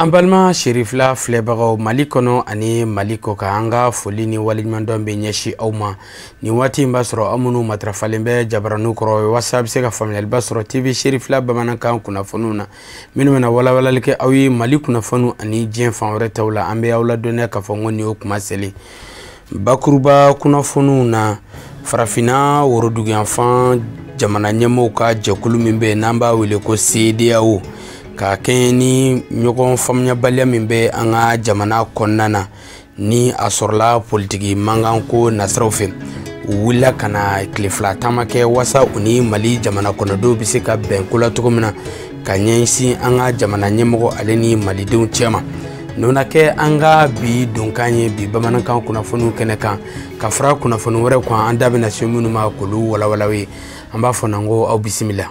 An balima Serifila filɛbagaw Mali kɔnɔ ani Mali kɔ kan, an ka foli ni waleɲumandɔn bɛ ɲɛsin aw ma nin waati in. B'a sɔrɔ aw minnu matarafalen bɛ jabaraniw kɔrɔ walasa a bɛ se ka faamuyaliba sɔrɔ TV Serifila bamanankan kunnafoniw na, minnu bɛna walawalali kɛ aw ye Mali kunnafoniw ani diɲɛ fan wɛrɛ taw la. An bɛ aw ladɔnniya k'a fɔ ko nin y'o kuma selen bakuruba kunnafoniw na. Farafinna woroduguyanfan jamana ɲɛmɔgɔw ka jɛkulu min bɛ yen n'an b'a wele ko CEDEAO, ka kɛɲɛ ni ɲɔgɔn faamuyabaliya min bɛ an ka jamana kɔnɔna na, ni a sɔrɔla politiki mankan ko nasiraw fɛ, u wulila ka na tile 2 taama kɛ wasa u ni Mali jamana kɔnɔdenw bɛ se ka bɛn ko la cogo min na, ka ɲɛsin an ka jamana ɲɛmɔgɔ ale ni malidenw cɛma. Nin na kɛ an ka bi donkan ye bi bamanankan kunnafoniw kɛnɛ kan, ka fara kunnafoni wɛrɛw kan an da bɛna se minnu ma k'olu walawala ye. An b'a fɔ nan ko aw bisimila.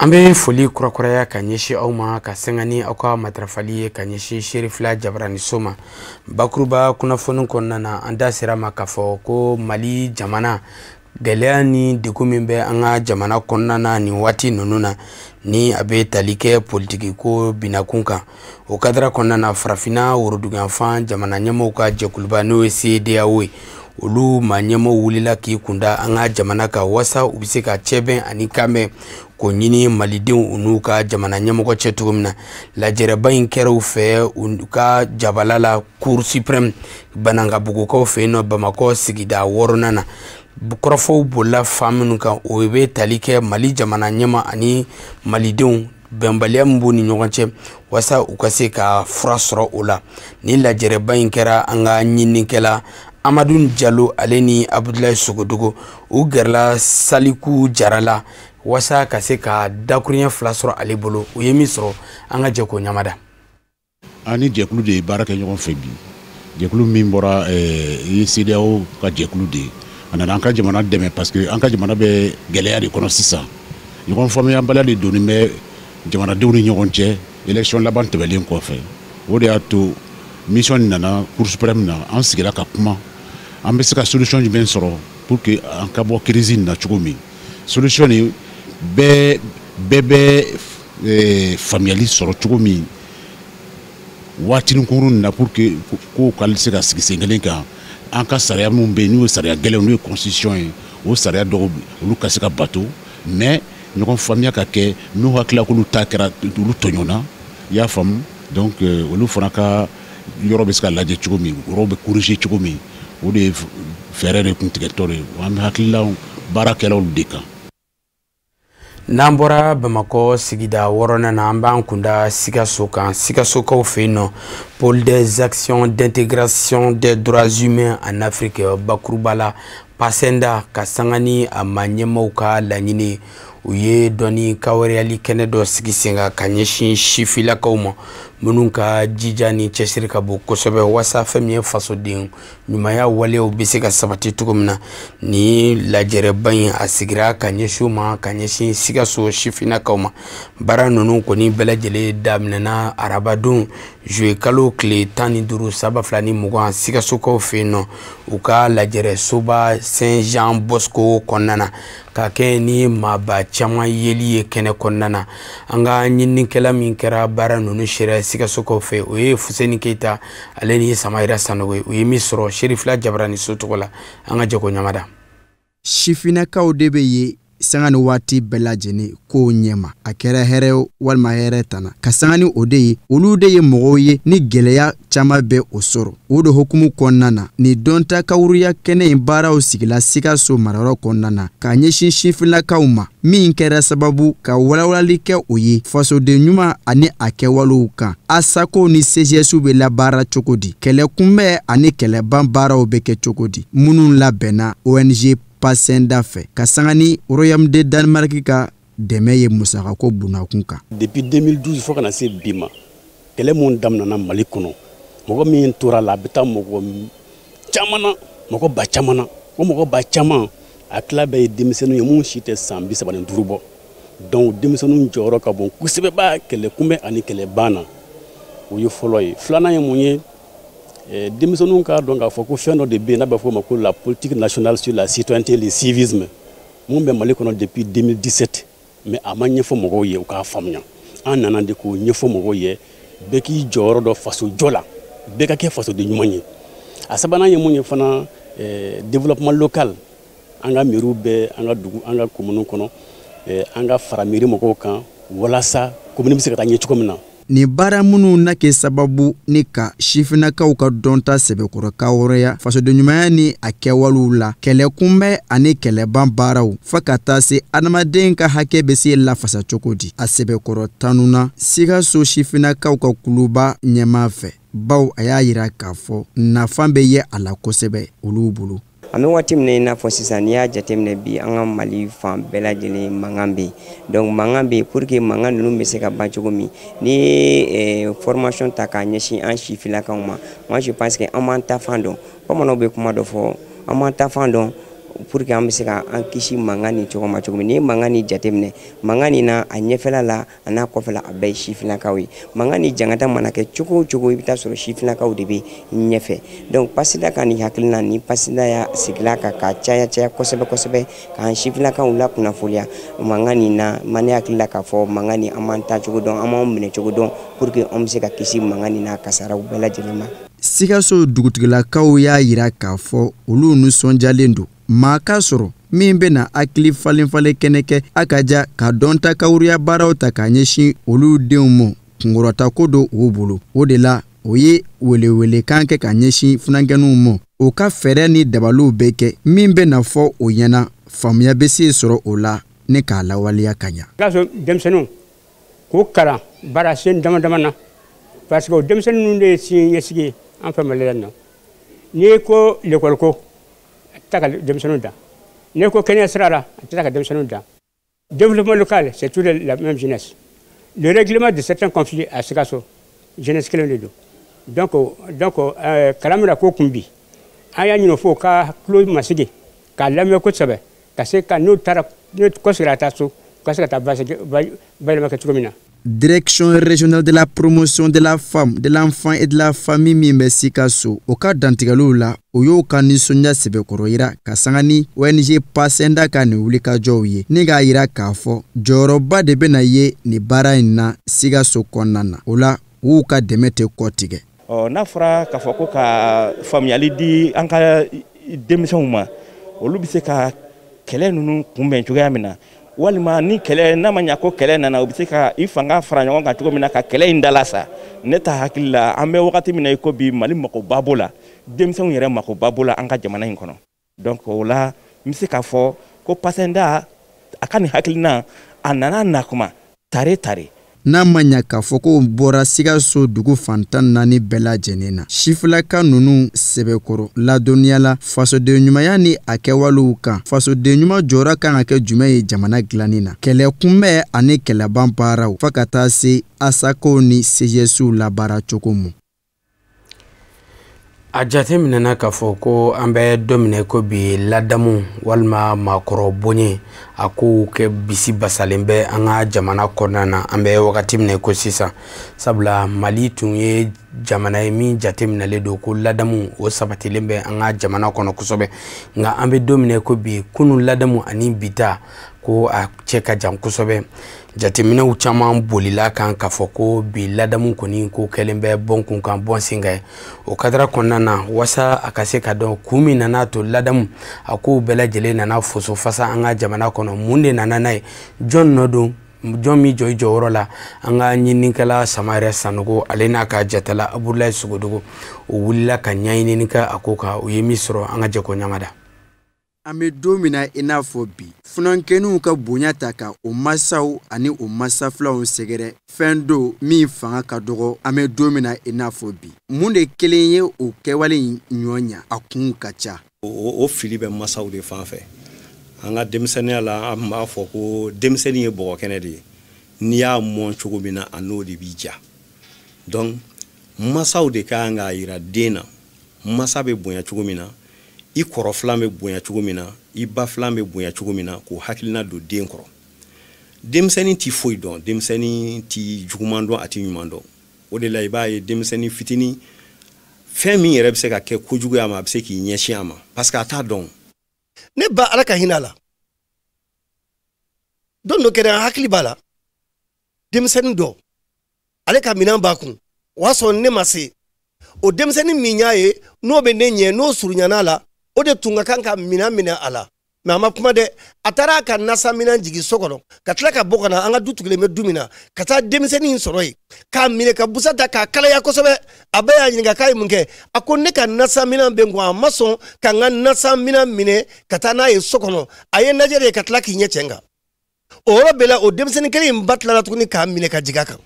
An bɛ foli kurakuraya ka ɲɛsin aw ma, ka sanga ni aw ka matarafali ye ka ɲɛsin Serifila jabaraniso ma. Bakuruba kunnafoni kɔnɔna na, an da sera ma k'a fɔ ko Mali jamana gɛlɛya ni degun min bɛ an ka jamana kɔnɔna na nin waati ninnu na, ni a bɛ tali kɛ politiki ko binakun kan, o kadara kɔnɔna na, farafinna woroduguyanfan jamana ɲɛmɔgɔw ka jɛkuluba, n'o ye CEDEAO ye, olu maa ɲɛmɔgɔw wulila k'i kunda an ka jamana kan wasa u bɛ se ka cɛbɛn ani kanbɛn k'o ɲini malidenw n'u ka jamana ɲɛmɔgɔ cɛ cogo min na. Lajɛrɛba in kɛra u fɛ u ka jabala la, Cour suprême, Banankabugukaw fɛ yen nɔ, Bamakɔ sigida 6nan na. Kɔrɔfɔw bolila fan minnu kan, o bɛ tali kɛ Mali jamana ɲɛma ani malidenw bɛnbaliya min b'u ni ɲɔgɔn cɛ, walasa u ka se ka fura sɔrɔ o la. Ni lajɛrɛba in kɛra, an ka ɲininikɛla Amadu Jalo ale ni Abudulayi Sogodogo, u gɛrɛla Saliku Jara la walasa ka se ka dakuruɲɛ 2 sɔrɔ ale bolo. U ye min sɔrɔ, an ka jɛ k'o ɲamada. An ni jɛkulu de ye baara kɛ ɲɔgɔn fɛ bi. Jɛkulu min bɔra ye CEDEAO ka jɛkulu de ye. A nana an ka jamana dɛmɛ parce que an ka jamana bɛ gɛlɛya de kɔnɔ sisan. Ɲɔgɔn faamuyabaliya de donnen bɛ jamanadenw ni ɲɔgɔn cɛ élection laban tɛmɛnen kɔfɛ. O de y'a to mission nana Cour suprême na. An sigira ka kuma, an bɛ se ka solution jumɛn sɔrɔ pour que an ka bɔ crise in na cogo min. Solution nin bɛɛ bɛɛ bɛ faamuyali sɔrɔ cogo min waatinin kunkurunnin na, pour que kow ka se ka sigi sen kelen kan. An ka sariya minnu bɛ yen, n'o ye sariya gɛlɛnw, n'o ye constitution ye, o sariya dɔw, olu ka se ka bato, mais ɲɔgɔn faamuya ka kɛ. N'u hakilila k'olu ta kɛra, olu tɔɲɔna, i y'a faamu. Donc olu fana ka yɔrɔ bɛ se ka lajɛ cogo min, yɔrɔ bɛ corriger cogo min, o de ye fɛɛrɛ de kun tigɛtɔ de ye. An bɛ hakililaw baara kɛlaw de kan. N'an bɔra Bamakɔ sigida 6nan na, an b'an kunda Sikaso kan. Sikasokaw fɛ yen nɔ, Pôle des actions d'intégration des droits humains en Afrique, bakuruba la, PACINDHA, ka sanga ni a ma ɲɛmaaw ka laɲini, u ye dɔnni kawareyali kɛnɛ dɔ sigi sen kan ka ɲɛsin sifilakaw ma, minnu ka jija ni cɛsiri ka bon kosɛbɛ walasa fɛn min ye fasoden ɲumanya waleyaw bɛ se ka sabati cogo min na. Ni lajɛrɛba in a sigira ka ɲɛsin u ma, ka ɲɛsin Sikaso sifinnakaw ma. Baara ninnu kɔni bɛɛ lajɛlen daminɛna arabadon juillet kalo tile 15 san 2020, Sikasokaw fɛ yen nɔ, u ka lajɛrɛ soba Saint Jean Bosco kɔnɔna na, ka kɛ ni maaba caman yeli ye kɛnɛ kɔnɔna na. An ka ɲininikɛla min kɛra baara ninnu seereya Sikasokaw fɛ, o ye Fuseni Keyita ale ni Samayira Sanogo ye. U ye min sɔrɔ Serifila jabaraniso tɔgɔ la, an ka jɛ k'o ɲamada. Sifinnakaw de bɛ ye sanga ni waati bɛɛ lajɛlen kow ɲɛma, a kɛra hɛrɛ walima hɛrɛ tana, ka sanga ni o de ye olu de ye mɔgɔw ye ni gɛlɛya caman bɛ o sɔrɔ. O de hukumu kɔnɔna na, nin dɔnta kawuruya kɛnɛ in baaraw sigila Sikaso marayɔrɔ kɔnɔna na k'a ɲɛsin sifinnakaw ma, min kɛra sababu ka walawalali kɛ o ye fasoden ɲuman ani a kɛwalew kan, ASACO ni CGS bɛ labaara cogo di, kɛlɛ kunbɛn ani kɛlɛban baaraw bɛ kɛ cogo di, minnu labɛnna ONG PACINDHA fɛ ka sanga ni Royaume de Danemark ka dɛmɛ ye musakako bunakun kan. Depuis 2012 fo ka na se bi ma, kɛlɛ mun daminɛna Mali kɔnɔ, mɔgɔ min tora la, a bɛ taa mɔgɔ caman na, mɔgɔ ba caman na. O mɔgɔ ba caman, a tila bɛɛ ye denmisɛnninw ye mun si tɛ san 35 bɔ. Donc denmisɛnninw jɔyɔrɔ ka bon kosɛbɛ ba kɛlɛ kunbɛn ani kɛlɛ ban na. O ye fɔlɔ ye. Filanan ye mun ye? Denmisɛnninw k'a dɔn k'a fɔ ko fɛn dɔ de bɛ yen n'a bɛ fɔ o ma ko la politique nationale sur la citoyenneté et le civisme, mun bɛ Mali kɔnɔ depuis 2017, mais a ma ɲɛfɔ mɔgɔw ye u k'a faamuya. An nana de k'o ɲɛfɔ mɔgɔw ye, bɛɛ k'i jɔyɔrɔ dɔn faso jɔ la, bɛɛ ka kɛ fasoden ɲuman ye. A sabanan ye mun ye fana, développement local, an ka mairies bɛ an ka dugu, an ka communes kɔnɔ, an ka fara mairie mɔgɔw kan walasa commune bɛ se ka taa ɲɛ cogo min na. Nin baara minnu na kɛ sababu ni ka sifinnakaw ka dɔnta sɛbɛkɔrɔ kawɔrɔya fasodenɲumanya ni a kɛwalew la, kɛlɛkunbɛn ani kɛlɛban baaraw fo ka taa se adamaden ka hakɛ bɛ se lafasa cogo di, a sɛbɛkɔrɔ tanuna Sikaso sifinnakaw ka kuluba ɲɛmaa fɛ, baw a y'a yira k'a fɔ nafa bɛ ye a la kosɛbɛ olu bolo. An bɛ waati min na i n'a fɔ sisan, n'i y'a jateminɛ bi, an ka Mali fan bɛɛ lajɛlen mankan bɛ yen. Donc mankan bɛ yen, pour que mankan ninnu bɛ se ka ban cogo min, n'i ye formation ta k'a ɲɛsin an sifinnakaw ma, moi je pense que an b'an ta fan dɔn. Bamananw bɛ kuma dɔ fɔ, an b'an ta fan dɔn pour que an bɛ se ka an kisi mankan nin cogo ma cogo min. N'i ye mankan nin jateminɛ, mankan nin na, a ɲɛfɛla la a n'a kɔfɛla, a bɛɛ ye sifinnakaw ye. Mankan ni jangata mana kɛ cogo o cogo, i bɛ taa sɔrɔ sifinnakaw de bɛ ɲɛfɛ. Donc PACIDA ka nin hakilina ni PACIDA y'a sigila kan ka caya caya kosɛbɛ kosɛbɛ k'an sifinnakaw lakunnafoniya mankan nin na. Ma ne hakili la k'a fɔ mankan nin, an b'an ta cogo dɔn, an b'an minɛ cogo dɔn pour que an bɛ se ka kisi mankan nin n'a kasaraw bɛɛ lajɛlen ma. Sikaso dugutigilakaw y'a yira k'a fɔ olu nisɔndiyalen don maa ka sɔrɔ min bɛna hakili falen falen kɛnɛ kɛ a ka ja ka dɔnta kawuruya baaraw ta k'a ɲɛsin olu denw ma, kunkɔrɔta ko don u bolo. O de la o ye welewelekan kɛ ka ɲɛsin funankɛninw ma, o ka fɛɛrɛ ni dabaliw bɛ kɛ min bɛna fɔ o ɲɛna, faamuya bɛ se sɔrɔ o la ni k'a lawaleya ka ɲa. Sikaso denmisɛnninw k'o kalan baara sen dama dama na, parce que o denmisɛnnin ninnu de ye sini ɲɛsigi ye an fɛ Mali la yan nɔ. N'i ko lekɔli ko, a tɛ taa ka denmisɛnninw dan. N'i ko kɛnɛya sira la, a tɛ taa ka denmisɛnninw dan. Développement local, c'est toujours la même jeunesse. Le règlement de certains conflits à Sikasso, jeunesse kelen de don. Donc kalan bɛna k'o kun bi, an y'a ɲini o fɛ u ka tulo masigi k'a lamɛn kosɛbɛ, ka se ka n'u taara n'u kɔseginna ka taa so, u ka se ka taa bayɛlɛma kɛ cogo min na. Direction régionale de la promotion de la femme, de l'enfant et de la famille min bɛ Sikaso, o ka dantigɛliw la, o y'o ka nisɔndiya sɛbɛkɔrɔ yira ka sanga ni ONG PACIDA ka nin wulikajɔw ye, ni k'a yira k'a fɔ jɔyɔrɔba de bɛna ye nin baara in na Sikaso kɔnɔna na. O la u y'u ka dɛmɛ tɛ kɔ tigɛ. Ɔ, n'a fɔra k'a fɔ ko ka faamuyali di an ka denmisɛnw ma, olu bɛ se ka kɛlɛ ninnu kunbɛn cogoya min na, walima ni kɛlɛ n'a ma ɲa ko kɛlɛ nana, u bɛ se ka i fanga fara ɲɔgɔn kan cogo min na ka kɛlɛ in dalasa. Ne ta hakili la, an bɛ wagati min na i ko bi, Mali makoba b'o la, denmisɛnw yɛrɛ makoba b'o la an ka jamana in kɔnɔ. Donc o la n bɛ se k'a fɔ ko PACIDA a ka nin hakilina a nana na kuma tare tare. N'a ma ɲa k'a fɔ ko bɔra Sikaso dugu fan 14 bɛɛ lajɛlen na, sifilaka ninnu sɛbɛkɔrɔ ladɔnniya la fasoden ɲumanya ni a kɛwalew kan, fasoden ɲuman jɔyɔrɔ kan ka kɛ jumɛn ye jamana dilanni na, kɛlɛ kunbɛn ani kɛlɛban baaraw fo ka taa se ASACO ni CGSw labaara cogo ma. A jateminɛna k'a fɔ ko an bɛ don min na ko bi, ladamu walima maakɔrɔ bonya, a kow kɛ bisi basalen bɛ an ka jamana kɔnɔna na an bɛ wagati min na ko sisan, sabula Mali tun ye jamana ye min jateminɛlen don ko ladamu o sabatilen bɛ an ka jamana kɔnɔ kosɛbɛ. Nka an bɛ don min na ko bi, kunun ladamu ani bi ta, ko a cɛ ka jan kosɛbɛ. Jateminɛw caman bolila kan k'a fɔ ko bi ladamu kɔni ko kɛlen bɛ bɔn kun kan bɔn sen kan. O kadara kɔnɔna na, wasa a ka se ka dɔn kun min nana to ladamu a kow bɛɛ lajɛlen nana foso fasa an ka jamana kɔnɔ, mun de nana n'a ye, jɔn nɔ don, jɔn min jɔ i jɔyɔrɔ la, an ka ɲininikɛla Samayɛrɛ Sanogo, ale n'a ka jatala Abudulayi Sogodogo, o wulila ka ɲɛɲinini kɛ a ko kan. U ye min sɔrɔ, an ka jɛ k'o ɲamada. An bɛ don min na i n'a fɔ bi, funankɛninw ka bonya ta ka o masaw ani o masafilaw sɛgɛrɛ, fɛn don min fanga ka dɔgɔ an bɛ don min na i n'a fɔ bi. Mun de kelen ye o kɛwale in ɲɔ ɲa? A kun ka ca. O fili bɛ masaw de fan fɛ. An ka denmisɛnninya la, an b'a fɔ ko denmisɛnnin ye bɔgɔ kɛnɛ de ye, n'i y'a mɔn cogo min na, a n'o de b'i ja. Donc masaw de ka kan k'a yira den na masa bɛ bonya cogo min na, i kɔrɔ filan bɛ bonya cogo min na, i ba filan bɛ bonya cogo min na, k'o hakilina don den kɔrɔ. Denmisɛnnin ti foyi dɔn, denmisɛnnin ti juguman dɔn, a ti ɲuman dɔn. O de la i b'a ye denmisɛnnin fitinin Fɛn min yɛrɛ bɛ se ka kɛ kojugu ye a ma, a bɛ se k'i ɲɛsin a ma parce que a t'a dɔn. Ne ba, Ala ka hinɛ a la, don dɔ kɛra, an hakili b'a la, denmisɛnnin dɔ, ale ka minɛn b'a kun. O y'a sɔrɔ ne ma se. O denmisɛnnin min y'a ye n'o bɛ ne ɲɛ, n'o surunyana la, o de tun ka kan ka minɛn minɛ a la. Mɛ a ma kuma dɛ, a taara a ka nasa minɛn jigin so kɔnɔ, ka tila ka bɔ ka na an ka du tugulen bɛ du min na, ka taa denmisɛnnin in sɔrɔ yen, k'a minɛ ka busa ta k'a kalaya kosɛbɛ. A bɛɛ y'a ɲininka k'a ye mun kɛ. A ko ne ka nasa minɛn bɛ n kun, a ma sɔn ka n ka nasa minɛn minɛ ka taa n'a ye so kɔnɔ. A ye lajɛ de ka tila k'i ɲɛ cɛ n kan. O yɔrɔ bɛɛ la, o denmisɛnnin kelen in ba tilala tuguni k'a minɛ ka jigin a kan.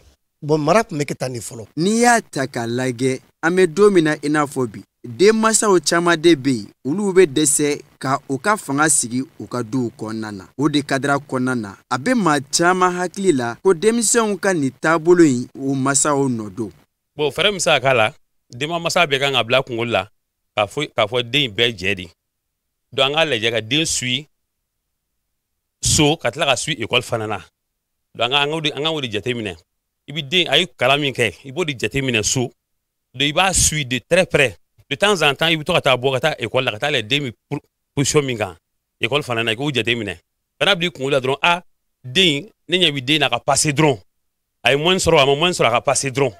Bɔn, mara tun bɛ kɛ tan de fɔlɔ. N'i y'a ta k'a lajɛ, an bɛ don min na i n'a fɔ bi, denmansaw caman de bɛ yen, olu bɛ dɛsɛ ka u ka fanga sigi u ka duw kɔnɔna na. O de kadira kɔnɔna na, a bɛ maa caman hakili la ko denmisɛnw ka nin taabolo in, o masaw nɔ don. Bon, fɛɛrɛ min bɛ se ka k'a la, denmansa bɛɛ kan ka bila kunkolo la k'a fɔ den in bɛɛ jɛ de. Donc an k'a lajɛ ka den suit so, ka tila ka suit école fana na. Donc an k'o de jateminɛ. I bɛ den, a ye kalan min kɛ, i b'o de jateminɛ so. Donc i b'a suit de très près, de temps en temps i bɛ to ka taa bɔ ka taa école la, ka taa lajɛ den bɛ position min kan école fana na, i k'o jateminɛ. Kana bila i kunkolo la dɔrɔn, a den, ne ɲɛ bɛ den na, a ka passer dɔrɔn, a ye moyenne sɔrɔ, a ma moyenne sɔrɔ, a ka passer dɔrɔn.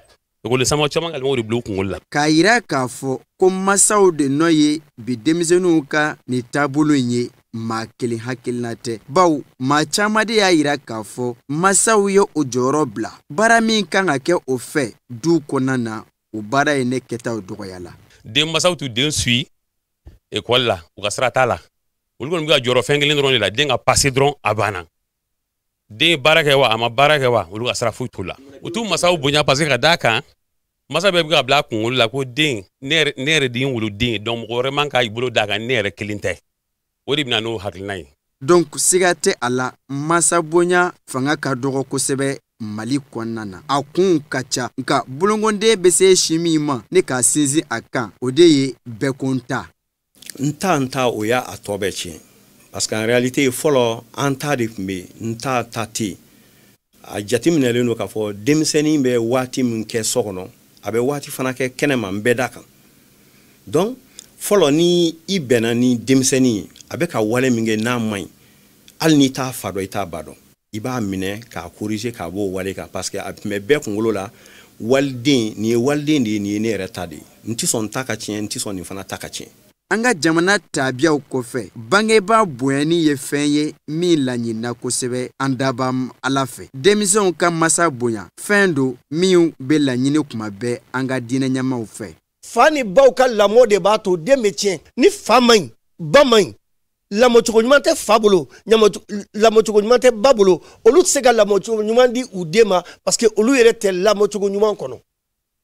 Ekɔliden sama caman ka o de bila u kunkolo la. K'a yira k'a fɔ ko masaw de nɔ ye bi denmisɛnninw ka nin taabolo in ye, maa kelen hakilina tɛ, baw maa caman de y'a yira k'a fɔ masaw ye o jɔyɔrɔ bila. Baara min kan ka kɛ o fɛ du kɔnɔna na, o baara ye ne kɛtaw dɔgɔya la. Denmansaw t'u den suit école la, u ka sira t'a la. Olu kɔni bɛ ka jɔrɔ fɛn kelen dɔrɔn de la: den ka passer dɔrɔn, a banna. Den ye baara kɛ wa, a ma baara kɛ wa, olu ka sira foyi t'o la. U t'u masaw bonya parce que ka d'a kan, masa bɛɛ bɛ ka bila a kunkolo la ko den, ne yɛrɛ de ye n woloden ye, donc mɔgɔ wɛrɛ man k'a bolo d'a kan, ne yɛrɛ kelen tɛ. O de bɛ na n'o hakilina ye. Donc siga tɛ a la, masa bonya fanga ka dɔgɔ kosɛbɛ Mali kɔnɔna na. A kun ka ca, nka bolonkoden bɛ se si min ma ne k'a sinsin a kan, o de ye bɛɛ ko n ta. N ta, n ta, o y'a a tɔ bɛɛ tiɲɛ, parce qu'en réalité, fɔlɔ an ta de tun bɛ yen, n ta ta tɛ yen. A jateminɛlen don k'a fɔ denmisɛnnin bɛ waati min kɛ so kɔnɔ, a bɛ waati fana kɛ kɛnɛma, n bɛɛ da kan. Donc fɔlɔ, ni i bɛnna ni denmisɛnnin ye, a bɛ ka wale min kɛ n'a man ɲi, hali n'i t'a fa dɔn, i t'a ba dɔn, i b'a minɛ k'a corriger k'a bɔ o wale kan, parce que a tun bɛ bɛɛ kunkolo la, waliden nin ye, waliden de ye nin ye, ne yɛrɛ ta de ye, n ti sɔn n ta ka tiɲɛ, n ti sɔn nin fana ta ka tiɲɛ. An ka jamana tabiyaw kɔfɛ, bangebaa bonyani ye fɛn ye min laɲinina kosɛbɛ an daba Ala fɛ. Denmisɛnw ka masa bonya, fɛn don min bɛ laɲini kuma bɛɛ an ka diinɛ ɲɛmaw fɛ. Fa ni baw ka lamɔ de b'a to den bɛ tiɲɛ. Ni fa man ɲi, ba man ɲi, lamɔcogo ɲuman tɛ fa bolo, lamɔcogo ɲuman tɛ ba bolo, olu tɛ se ka lamɔcogo ɲuman di u den ma, parce que olu yɛrɛ tɛ lamɔcogo ɲuman kɔnɔ.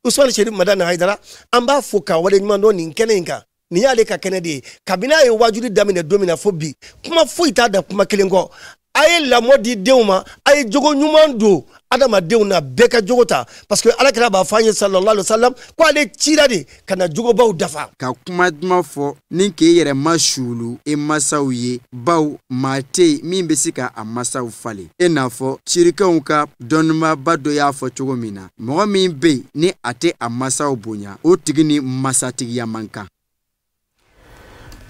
Usumani Sherif Madani Hayidara, an b'a fo k'a waleɲuman dɔn nin kɛnɛ in kan. Nin y'ale ka kɛnɛ de ye. Kabini a ye wajuli daminɛ don min na fo bi, kuma foyi t'a da kuma kelen kɔ: a ye lamɔ di denw ma, a ye jogo ɲuman don adamadenw na, bɛɛ ka jogo ta, parce que Ala kira b'a fɔ an ye, sallallahu alaihi wa sallam, ko ale cira de ka na jogobaw dafa. Ka kuma duman fɔ ni k'e yɛrɛ ma suulu e masaw ye, baw maa tɛ yen min bɛ se ka a masaw falen. E n'a fɔ cirikɛnw ka dɔnnibaba dɔ y'a fɔ cogo min na, mɔgɔ min bɛ yen ni a tɛ a masaw bonya, o tigi ni masatigiya man kan.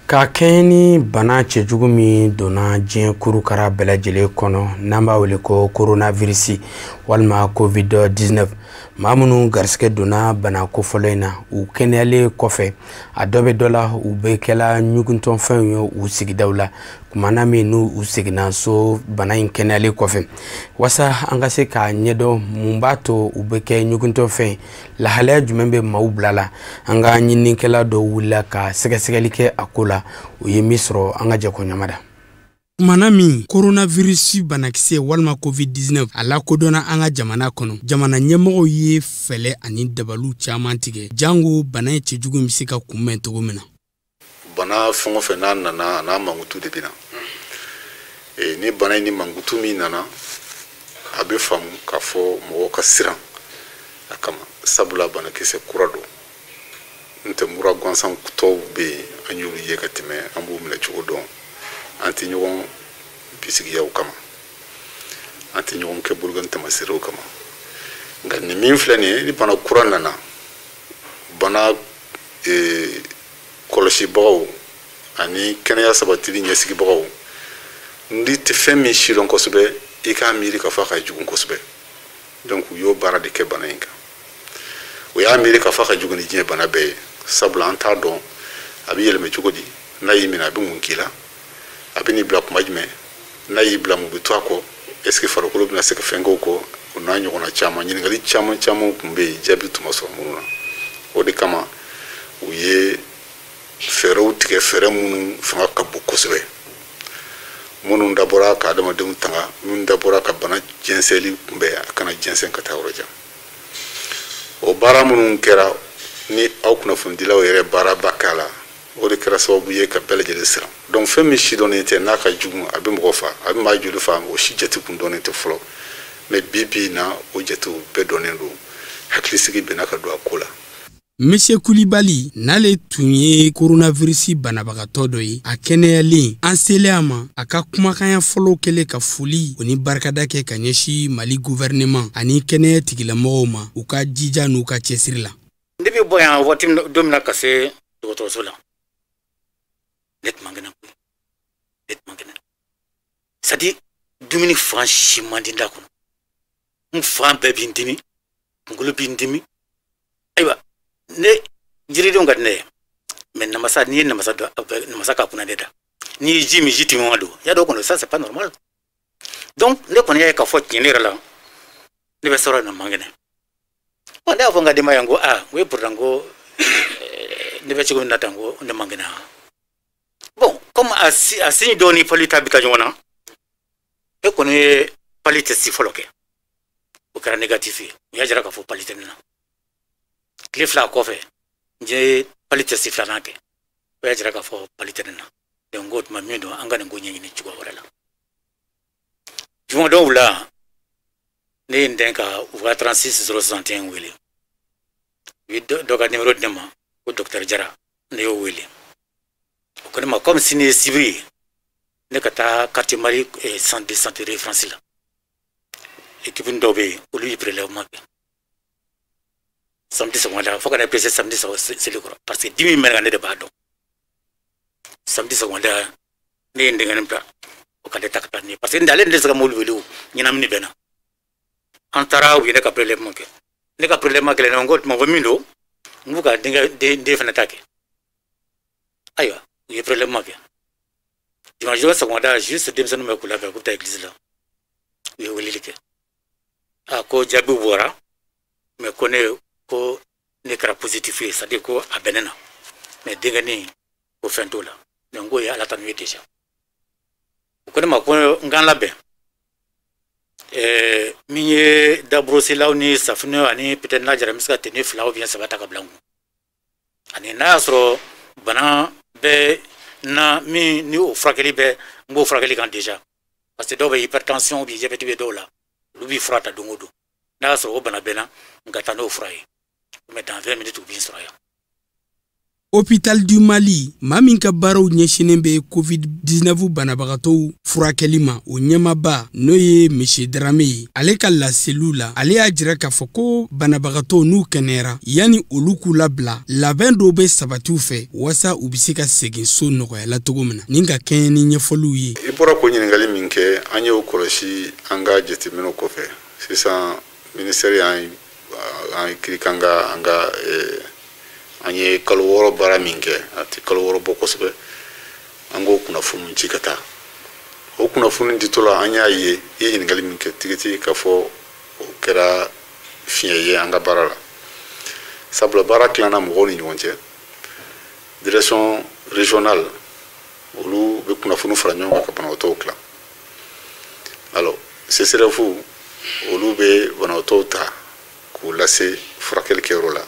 Ka kɛɲɛ ni bana cɛjugu min donna diɲɛ kurukara bɛɛ lajɛlen kɔnɔ, n'an b'a wele ko coronavirus walima COVID-19, maa minnu garisɛgɛ donna bana kofɔlɔ in na, u kɛnɛyalen kɔfɛ, a dɔ bɛ dɔ la, u bɛ kɛla ɲugutɔfɛnw ye u sigidaw la. Kumana min n'u u seginna so bana in kɛnɛyalen kɔfɛ, walasa an ka se k'a ɲɛdɔn mun b'a to u bɛ kɛ ɲugutɔfɛn, lahalaya jumɛn bɛ maaw bila la, an ka ɲininikɛla dɔw wulila ka sɛgɛsɛgɛli kɛ a ko la. U ye min sɔrɔ, an ka jɛ ko ɲamada. Kumana min coronavirus banakisɛ walima COVID-19 a lakodɔnna an ka jamana kɔnɔ, jamana ɲɛmɔgɔw ye fɛlɛ ani dabaliw caman tigɛ jango bana in cɛjugu in bɛ se ka kunbɛn cogo min na. Bana fɛn o fɛn n'a nana, a n'a mankutu de bɛ na. Ni bana in ni mankutu min nana, a bɛ faamu k'a fɔ mɔgɔw ka siran a kama, sabula banakisɛ kura don. N tɛ mura gansan tɔw bɛ yen, an y'olu ye ka tɛmɛ, an b'u minɛ cogo dɔn, an tɛ ɲɔgɔn bisigiyaw kama, an tɛ ɲɔgɔn kɛ bolokɔni tamaserew kama. Nka nin min filɛ nin ye, ni bana kura nana, bana Kɔlɔsibagaw ani kɛnɛya sabatili ɲɛsigibagaw, n'i tɛ fɛn min sidɔn kosɛbɛ, i k'a miiri k'a fɔ a ka jugu kosɛbɛ. Donc u y'o baara de kɛ bana in kan. U y'a miiri k'a fɔ a ka jugu ni diɲɛ bana bɛɛ ye, sabula an t'a dɔn a bɛ yɛlɛmɛ cogo di, n'a y'i minɛ a bɛ mun k'i la, a bɛ n'i bila kuma jumɛn, n'a y'i bila mun bɛ to a kɔ, est ce que farikolo bɛna se ka fɛn k'o kɔ, o n'a ɲɔgɔnna caman. Ɲininkali caman caman tun bɛ yen, jaabi tun ma sɔrɔ minnu na. O de kama u ye fɛɛrɛw tigɛ, fɛɛrɛ minnu fanga ka bon kosɛbɛ, minnu dabɔra ka adamadenw tanga, minnu dabɔra ka bana jɛnsɛnli kunbɛn, a kana jɛnsɛn ka taa yɔrɔ jan. O baara minnu kɛra ni aw kunnafonidilaw yɛrɛ baaraba k'a la, o de kɛra sababu ye ka bɛɛ lajɛlen siran. Donc fɛn min sidɔnnen tɛ, n'a ka jugu, a bɛ mɔgɔ fa, a bɛ maa joli fa, o si jate kun dɔnnen tɛ fɔlɔ. Mais bi bi in na, o jatew bɛɛ dɔnnen don, hakilisigi bɛnna ka don a ko la. Monsieur Kulibali, n'ale tun ye coronavirus banabagatɔ dɔ ye, a kɛnɛyalen, an selen a ma, a ka kumakanya fɔlɔ kɛlen ka foli o ni barikada kɛ ka ɲɛsin Mali gouvernement ani kɛnɛya tigilamɔgɔw ma, u ka jija n'u ka cɛsiri la. Ne bɛ bɔ yan waati don min na ka se dɔgɔtɔrɔso la, ne tun man kɛnɛ koyi, ne tun man kɛnɛ. C'est à dire dumuni fan si man di n da kɔnɔ, n fan bɛɛ b'i dimi, kunkolo b'i dimi. Ayiwa, ne jiridenw ka di ne ye, mais namasa, n'i ye namasa dɔn, namasa ka kunna ne da. N'i ye ji min, ji timiman don, y'a dɔn kɔni, ça c'est pas normal. Donc ne kɔni y'a ye k'a fɔ tiɲɛ yɛrɛ la, ne bɛ sɔrɔ na man kɛnɛ. Bon, ne y'a fɔ n ka denbaya, n ko aa, n ko e pourtant, n ko ne bɛ cogo min na tan, n ko ne man kɛnɛ. Bon, comme a signe dɔw ni palu ta bɛ taa ɲɔgɔn na, ne kɔni ye palu test fɔlɔ kɛ, o kɛra négatif ye. U y'a jira k'a fɔ palu tɛ ne na. Tile 2 kɔfɛ, n ye palu test filanan kɛ, o y'a jira k'a fɔ palu tɛ ne na. Donc n ko o tuma min don, an ka nin ko ɲɛɲini cogoya wɛrɛ la. Jumadon wula, ne ye n dɛn ka u ka 36 061 wele. U ye dɔ ka numéro di ne ma ko docteur Jara, ne y'o wele. O ko ne ma comme sini ye sibiri ye, ne ka taa quartier Mali centre de santé référence la. Équipe dɔw bɛ yen, olu ye prélèvement kɛ samedi sɔgɔmada, fo ka na pressé samedi seli kɔrɔ, parce que dimi min bɛ ne kan, ne de b'a dɔn. Samedi sɔgɔmada, ne ye n denkɛnin bila o ka ne ta ka taa ni ye, parce que ale ne tɛ se ka mobili wele, o ɲɛnamini bɛ n na. An taara, u ye ne ka prélèvement kɛ. Ne ka prélèvement kɛlen, n ko tuma ko min don, n b'u ka denkɛ den fana ta kɛ. Ayiwa, u ye prélèvement kɛ dimanche don sɔgɔmada, juste denmisɛnninw bɛ k'u labɛn k'u bɛ taa église la, u ye weleli kɛ, a ko jaabiw bɔra, mais ko ne kɛra positif ye, c'est à dire ko a bɛ ne na, mais denkɛnin ko fɛn t'o la. Mais n k'o ye Ala tanu ye déjà. U ko ne ma ko n k'an labɛn, min ye daborosilaw ni safunɛ ani peut-être n'a jara n bɛ se ka tenue 2 ou bien 3 ta ka bila n kun, ani n'a y'a sɔrɔ bana bɛ na min ni o furakɛli bɛ, n b'o furakɛli kan déjà, parce que dɔw bɛ hypertension ou bien diabète bɛ dɔw la, olu b'i fura ta don o don. N'a y'a sɔrɔ o bana bɛ n na, n ka taa n'o fura ye, mais dans 20 minutes u b'i sɔrɔ yan. Hôpital du Mali, maa min ka baaraw ɲɛsinnen bɛ COVID-19 banabagatɔw furakɛli ma, o ɲɛmaba, n'o ye Monsieur Darame ye, ale ka laseliw la, ale y'a jira k'a fɔ ko banabagatɔw n'u kɛnɛyara, yanni olu k'u labila, labɛn dɔw bɛ sabatiw fɛ waasa u bɛ se ka segin so nɔgɔya la cogo min na, ni ka kɛɲɛ ni ɲɛfɔliw ye. I bɔra ko ɲininkali min kɛ, an y'o kɔlɔsi an ka jateminɛw kɔfɛ. Sisan ministère y'an an kiri k'an ka an ka an ye kalo 6 baara min kɛ, a tɛ kalo 6 bɔ kosɛbɛ, an k'o kunnafoni ci ka taa. O kunnafoni ditɔ la, an y'a ye, i ye ɲininkali min kɛ tigitigi, k'a fɔ o kɛra fiɲɛ ye an ka baara la, sabula baara tilanna mɔgɔw ni ɲɔgɔn cɛ. Direction régionale, olu bɛ kunnafoni fara ɲɔgɔn kan ka banabaatɔw tilan. Alors CSRéf, olu bɛ banabaatɔw ta k'u lase furakɛli kɛyɔrɔ la.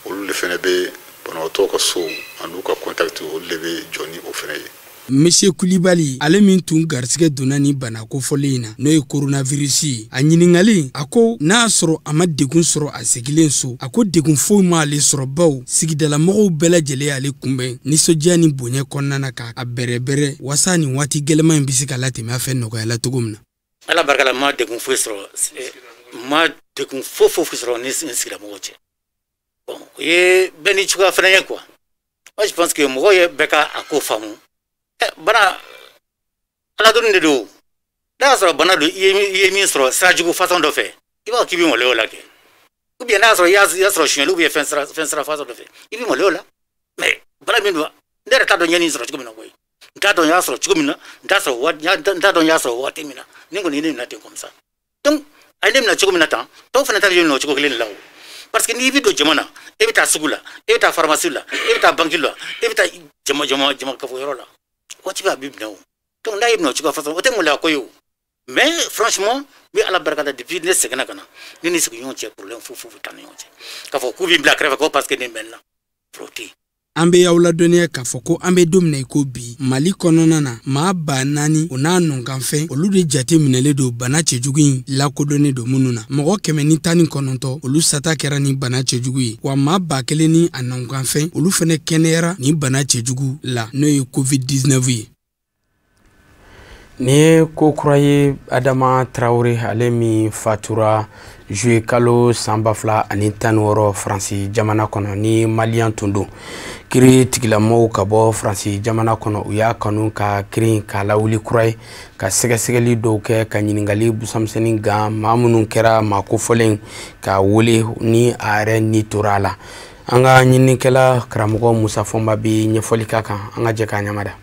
Olu de fɛnɛ bɛ banabaatɔw ka so an'u ka contact, olu de bɛ jɔ ni o fɛnɛ ye. Monsieur Kulibali, ale min tun garisɛgɛ donna ni bana kofɔlen in na, n'o ye coronavirus ye, a ɲininkalen, a ko n'a y'a sɔrɔ a ma degun sɔrɔ a segilen so, a ko degun foyi m'ale sɔrɔ, baw sigidalamɔgɔw bɛɛ lajɛlen y'ale kunbɛn nisɔndiya ni bonya kɔnɔna na, k'a bɛrɛbɛrɛ waasa nin waati gɛlɛman in bɛ se ka latɛmɛ a fɛ nɔgɔya la cogo min na. Ala barika la, n ma degun foyi sɔrɔ, n ma degun foyi foyi sɔrɔ ni n sigidamɔgɔw cɛ. Bon, o ye bɛɛ ni cogoya fana ye quoi. Moi je pense que mɔgɔw ye bɛɛ ka a ko faamu. Bana ala dɔnni de don. N'a y'a sɔrɔ bana don, i ye min sɔrɔ sira jugu façon dɔ fɛ, i b'a fɔ k'i bɛ maloya o la kɛ. Ou bien n'a y'a sɔrɔ i y'a sɔrɔ sonyɛli ou bien fɛn sira façon dɔ fɛ, i bɛ maloya o la. Mais bana min don, ne yɛrɛ t'a dɔn n ye nin sɔrɔ cogo min na koyi. N t'a dɔn n y'a sɔrɔ cogo min na, n t'a dɔn n y'a sɔrɔ waati min na. Ni kɔni ye ne minɛ ten comme ça. Donc a ye ne minɛ cogo min na tan, tɔw fana ta bɛ minɛ o cogo kelen de la o. Parce que n'i bɛ don jama na, e bɛ taa sugu la, e bɛ taa pharmacie la, e bɛ taa banque la, e bɛ taa jama kafo yɔrɔ la. Waati bɛɛ a b'i minɛ o. Donc n'a y'i minɛ o cogoya façon, o tɛ maloya ko ye o. Mais franchement, n bɛ Ala barika da, depuis ne seginna ka na, ne ni sigiɲɔgɔn cɛ problème foyi foyi t'an ni ɲɔgɔn cɛ. K'a fɔ k'u b'i bila kɛrɛfɛ ko parce que nin bɛ n na, o tɛ yen. An bɛ y'aw ladɔnniya k'a fɔ ko an bɛ don min na i ko bi, Mali kɔnɔna na, maa 4000 o n'a nɔkanfɛn, olu de jate minɛlen don bana cɛjugu in lakodɔnnen don minnu na. Mɔgɔ 119, olu sata kɛra ni bana cɛjugu ye, wa maa 1000 ni a nɔkanfɛn, olu fɛnɛ kɛnɛyara ni bana cɛjugu la, n'o ye COVID-19 ye. Nin ye ko kura ye. Adama Traoré, ale min fatura juillet kalo san 2016 Faransi jamana kɔnɔ, ni maliyɛn tun don, kiiri tigilamɔgɔw ka bɔ Faransi jamana kɔnɔ, u y'a kanu ka kiiri k'a lawuli kura ye, ka sɛgɛsɛgɛli dɔw kɛ, ka ɲininkali busamisɛnnin gan maa minnu kɛra maa kofɔlen ka wele ni a yɛrɛ ni tora a la. An ka ɲininikɛla karamɔgɔ Musa Fɔnba bɛ ɲɛfɔli k'a kan, an ka jɛ k'a ɲamada.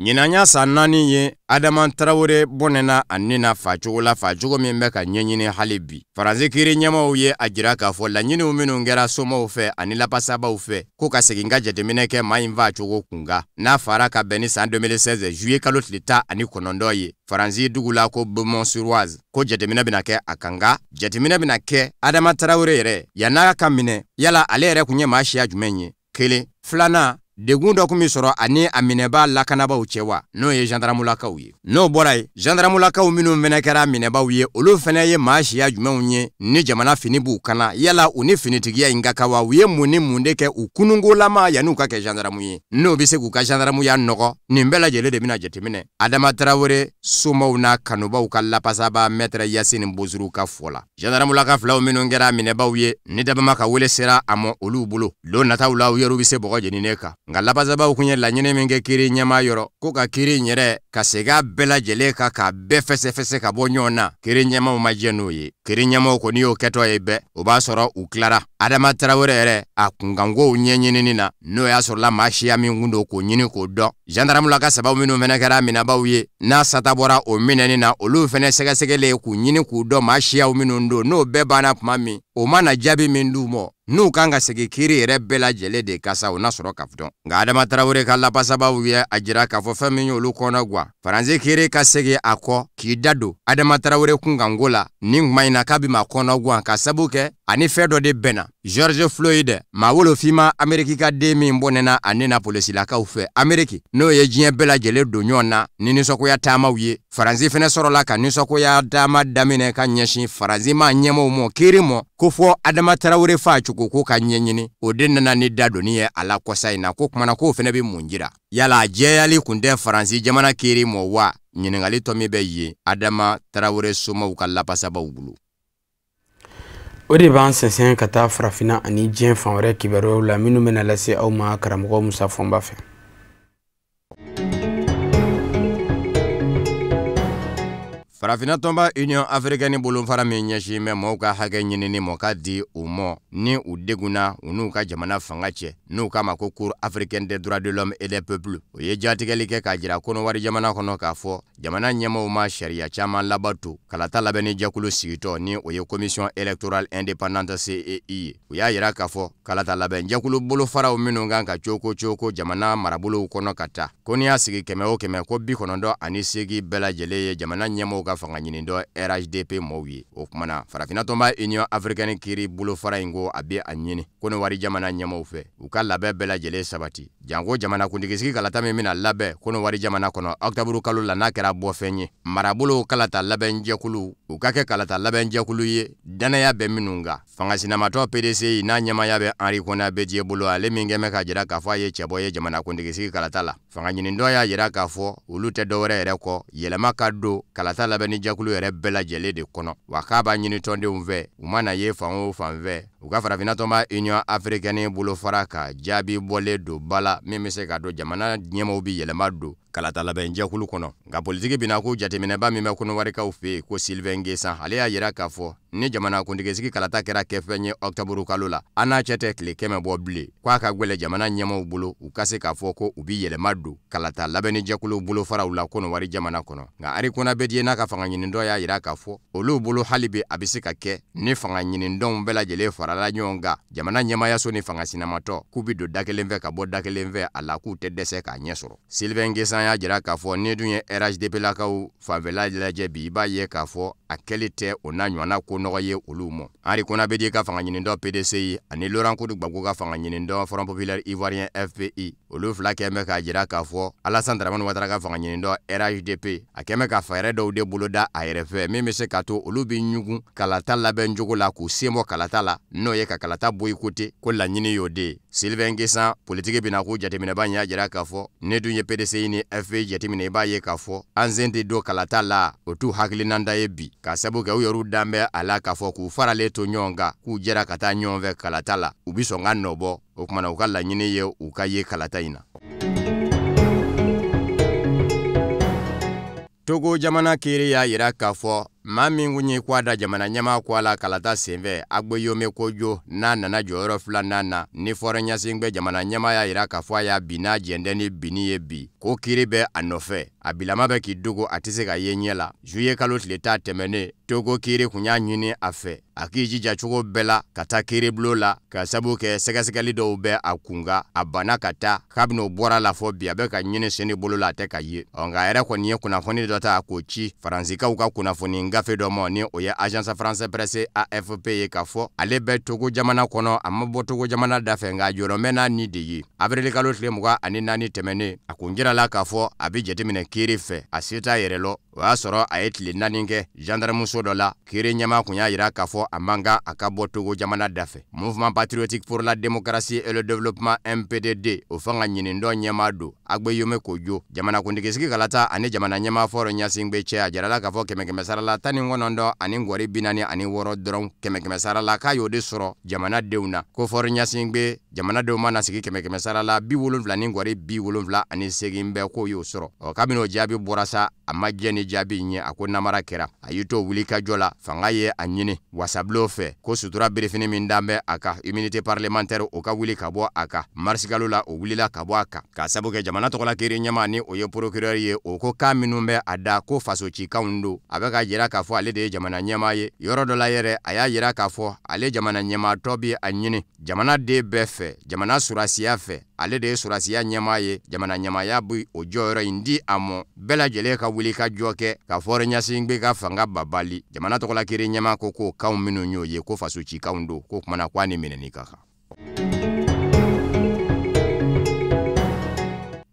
Ɲinan y'a san 4 ye Adama Traoré bɔnɛna a ni na facogo la, facogo min bɛ ka ɲɛɲini hali bi. Faransi kiiri ɲɛmaaw ye a jira k'a fɔ laɲiniw minnu kɛra somaw fɛ ani lapasabaw fɛ, ko ka segin ka jateminɛ kɛ maa in facogo kunkan, n'a fara ka bɛn ni san 2016 juillet kalo tile 19 ye Faransi dugu la ko Beaumont-sur-Oise, ko jateminɛ bɛna kɛ a kan. Nka jateminɛ bɛna kɛ Adama Traoré yɛrɛ yann'a ka minɛ, yala ale yɛrɛ kun ye maa siya jumɛn ye? Kelen. Filanan, degun dɔ kun bɛ sɔrɔ ani a minɛbaa lakanabaaw cɛ wa, n'o ye gendarmulakaw ye. N'o bɔra yen, gendarmulakaw minnu fɛnɛ kɛra minɛbaaw ye, olu fɛnɛ ye maa siya jumɛnw ye ni jamana fini b'u kana? Yala u ni finitigiya in ka kan wa? U ye mun ni mun de kɛ u kunungolama yann'u ka kɛ gendarmu ye, n'o bɛ se k'u ka gendarmuya nɔgɔ? Nin bɛɛ lajɛlen de bɛna jateminɛ. Adama Traoré somaw n'a kanubaw ka lapasaba maître Yacine Bozuru ka fɔ la, gendarmulaka filaw minnu kɛra minɛbaaw ye, ni dabama ka wele sera a ma olu bolo, don nataw la u yɛrɛw bɛ se bɔgɔ jeninen kan. Nka lapasabaw kun ye laɲini min kɛ kiiri ɲɛmaa yɔrɔ, ko ka kiiri in yɛrɛ ka segin a bɛɛ lajɛlen kan, k'a bɛɛ fɛsɛfɛsɛ ka bɔ ɲɔgɔn na, kiiri ɲɛmaaw ma jɛ n'o ye. Kiiri ɲɛmaaw kɔni y'o kɛtɔ ye bɛɛ, o b'a sɔrɔ u tilara Adama Traoré yɛrɛ a kunkankow ɲɛɲinini na, n'o y'a sɔrɔla maa siya min kun don k'o ɲini k'o dɔn. Gendarmulaka sabaw minnu fɛnɛ kɛra minɛbaaw ye, n'a sata bɔra o minɛni na, olu fɛnɛ sɛgɛsɛgɛlen k'u ɲini k'u dɔn maa siyaw minnu don, n'o bɛɛ banna tuma min, o mana jaabi min d'u ma, n'u kan ka segin kiiri yɛrɛ bɛɛ lajɛlen de kan sa, o na sɔrɔ ka dɔn. Nka Adama Traoré ka lapasabaw ye a jira k'a fɔ fɛn min y'olu kɔnɔ guwan, Faransi kiiri ka segin a kɔ k'i da don Adama Traoré kunkanko la nin kuma in na, k'a bɛ maa kɔnɔ guwan ka sabu kɛ ani fɛn dɔ de bɛnna. George Floyd, maa wolofinma Ameriki ka den min bɔnɛna a ni na polisilakaw fɛ Ameriki, n'o ye diɲɛ bɛɛ lajɛlen don ɲɔgɔn na ni nisɔngoya taamaw ye. Faransi fɛnɛ sɔrɔla ka nisɔngoya taama daminɛ ka ɲɛsin Faransi maa ɲɛmaaw ma kiiri ma, ko fɔ Adama Traoré facogo ko ka ɲɛɲini. O de nana ni dadonni ye a la kɔsa in na, ko kumana k'o fɛnɛ bɛ mun jira? Yala a jɛyali kun tɛ Faransi jamana kiiri ma wa? Ɲininkali tɔ min bɛ yen Adama Traoré somaw ka lapasabaw bolo. O de b'an sɛnsɛn ka taa farafinna ani diɲɛ fan wɛrɛ kibaruyaw la minnu bɛna lase aw ma karamɔgɔ Musa Fɔnba fɛ. Farafinna tɔnba Union africaine bolofara min ɲɛsin bɛ maaw ka hakɛ ɲinini ma ka di u ma ni u degunna u n'u ka jamana fanga cɛ, n'u k'a ma ko Cour africaine des droits de l'homme et des peuples, o ye jatigɛli kɛ k'a jira Kɔnɔwari jamana kɔnɔ k'a fɔ jamana ɲɛmaaw ma sariya caman labato kalata labɛnni jɛkulu sigitɔ, ni o ye commission électorale indépendante CEI ye. U y'a jira k'a fɔ kalata labɛn jɛkulu bolofaraw minnu kan ka coko coko jamana marabolow kɔnɔ ka taa, ko n'i y'a sigi 100 o 100, ko 98 bɛɛ lajɛlen ye jamana ɲɛmaaw ka fanga ɲini dɔ RHDP mɔw ye. O kumana farafinna tɔnba Union africaine kiiri bolofara in ko a bɛ a ɲini Kɔnɔwari jamana ɲɛmaaw fɛ u ka labɛn bɛɛ lajɛlen sabati, janko jamanakuntigisigi kalata min bɛna labɛn Kɔnɔwari jamana kɔnɔ octobre kalo la, n'a kɛra bɔfɛn ye marabolo kalata labɛnjɛkulu, u ka kɛ kalata labɛnjɛkulu ye danaya bɛ minnu kan. Fanga sinamatɔ PDCI n'a ɲɛmaaya bɛ Henri Konan Bédié bolo, ale min kɛn bɛ k'a jira k'a fɔ a ye cɛbɔ ye jamanakuntigisigi kalata la, fanga ɲinitɔ y'a jira k'a fɔ olu tɛ dɔwɛrɛ yɛrɛ kɔ yɛlɛma ka don kalata labɛnni labɛnni jɛkulu yɛrɛ bɛɛ lajɛlen de kɔnɔ. Wa k'a b'a ɲini tɔndenw fɛ, u mana ye fan o fan fɛ, u ka farafinna tɔnba Union africaine bolofara ka jaabi bɔlen don ba la min bɛ se ka don jamana ɲɛmaaw bɛ yɛlɛma don kalata labɛn jɛkulu kɔnɔ. Nka politiki bina ko jateminɛba min bɛ Kɔnɔwarikaw fɛ yen ko Sylvain Nguessan, ale y'a yira k'a fɔ ni jamana kuntigisigi kalata kɛra kɛfɛn ye ɔkutɔburu kalo la, an n'a cɛ tɛ tile 100 bɔ bilen, k'a ka gwɛlɛ jamana ɲɛmaaw bolo u ka se k'a fɔ ko u bi yɛlɛma don kalata labɛnni jɛkulu bolofaraw la Kɔnɔwari jamana kɔnɔ. Nka Henri Konan Bédié n'a ka fanga ɲinindɔ y'a yira k'a fɔ olu bolo hali bi a bɛ se ka kɛ ni fanga ɲinindɔnw bɛɛ lajɛlen farala ɲɔgɔn kan jamana ɲɛmaayaso ni fanga sinamatɔ k'u bi don da kelen fɛ ka bɔ da kelen fɛ a la, k'u tɛ dɛsɛ k'a ɲɛ sɔrɔ. Sylvain Nguessan y'a jira k'a fɔ ni dun ye RHDP lakaw fanfɛla lajɛ bi, i b'a ye k'a fɔ a kɛli tɛ o n'a ɲɔgɔnna ko nɔgɔ ye olu mɔ. Henri Konan Bédié ka fanga ɲinindɔ PDCI ani Laurent Koudou Gbagbo ka fanga ɲinindɔ Front Populaire Ivoirien FPI, olu fila kɛn bɛ k'a jira k'a fɔ Alassane Dramane Ouattara ka fanga ɲinindɔ RHDP a kɛn bɛ ka fɛɛrɛ dɔw de boloda a yɛrɛ fɛ min bɛ se k'a to olu bɛ ɲugun kalata labɛn cogo la k'u sen bɔ kalata la, n'o ye ka kalata boycotter, ko laɲini y'o de ye. Sylvain Nguessan politiki bina ko jateminɛba in y'a jira k'a fɔ ne dun ye PDCI ni FPI jateminɛ, i b'a ye k'a fɔ an sen tɛ don kalata la, o t'u hakilinanda ye bi, k'a sabu kɛ u yɛrɛw dan bɛ a la k'a fɔ k'u faralen to ɲɔgɔn kan, k'u jɛra ka taa ɲɔgɔn fɛ kalata la, u bi sɔn ka nɔ bɔ. O kumana u ka laɲini ye u ka ye kalata in na. Togo jamana kiiri y'a yira k'a fɔ maa min kun ye k'a da jamana ɲɛmaa ko a la kalata senfɛ Agbeyome Kodjo n'a nana jɔyɔrɔ filanan na ni Faure Gnassingbé jamana ɲɛmaa y'a yira k'a fɔ a y'a bin n'a jɛndɛ ni binni ye bi, ko kiiri bɛ a nɔfɛ, a bilama bɛ k'i dogo, a tɛ se ka ye ɲɛ la. Juillet kalo tile 10 tɛmɛnen, Togo kiiri kun y'a ɲini a fɛ a k'i jija cogo bɛɛ la ka taa kiiribulon la, ka sabu kɛ sɛgɛsɛgɛli dɔw bɛ a kun kan, a banna ka taa. Kabini o bɔra la fɔ bi, a bɛ ka ɲini sen ni bolo la, a tɛ ka ye. Ɔ nka a yɛrɛ kɔni ye kunnafoni dɔ ta k'o ci Faransikaw ka kunnafoni gafe dɔ ma, ni o ye Agence France Presse AFP ye, k'a fɔ ale bɛ Togo jamana kɔnɔ, a ma bɔ Togo jamana da fɛ, nka a jɔyɔrɔ mɛn n'a ni de ye. Avril kalo tile 24 tɛmɛnen, a kun jirala k'a fɔ a bɛ jateminɛ kiiri fɛ, a se t'a yɛrɛ lɔ. O y'a sɔrɔ a ye tile 4 kɛ gendarmeso dɔ la. Kiiri ɲɛmaa kun y'a yira k'a fɔ a man kan a ka bɔ Togo jamana da fɛ. Mouvement patriotique pour la démocratie et le développement MPDD, o fanga ɲinindɔ ɲɛmaa don Agbeyome Kodjo. Jamana kuntigisigi kalata ani jamana ɲɛmaa Faure Gnassingbé cɛ, a jirala k'a fɔ 100 sara la 19 ani ngɔri 46 dɔrɔn 100 sara la k'a y'o de sɔrɔ jamanadenw na. Ko Faure Gnassingbé jamanadenw mana sigi 100 sara la 70 ni ngɔri 78 bɛɛ k'o y'o sɔrɔ. Ɔ kabini o jaabi bɔra sa, a ma jɛ ni jaabi in ye, a ko namara kɛra. A y'i to wuli ka jɔ la, fanga ye a ɲini wasabulon fɛ ko sutura birifini min dan bɛ a kan, immunité parlementaire, o ka wuli ka bɔ a kan. Marisikalo la o wulila ka bɔ a kan, k'a sabu kɛ jamana tɔgɔla kiiri ɲɛmaa ni o ye procureur ye, o ko kan minnu bɛ a da ko faso cikanw don. A bɛ ka jira k'a fɔ ale de ye jamana ɲɛmaa ye. Yɔrɔ dɔ la yɛrɛ, a y'a jira k'a fɔ ale jamana ɲɛmaatɔ bɛ a ɲini jamana den bɛɛ fɛ, jamana surasiya fɛ, ale de ye surasiya ɲɛmaa ye, jamana ɲɛmaaya bi o jɔyɔrɔ in di a mɔ, bɛɛ lajɛlen ka wuli ka jɔ kɛ ka Faure Gnassingbé ka fanga babali. Jamana tɔgɔla kiiri ɲɛmaa ko k'o kanw minnu y'o ye ko faso cikanw don, k'o kumana k'a ni minɛni ka kan.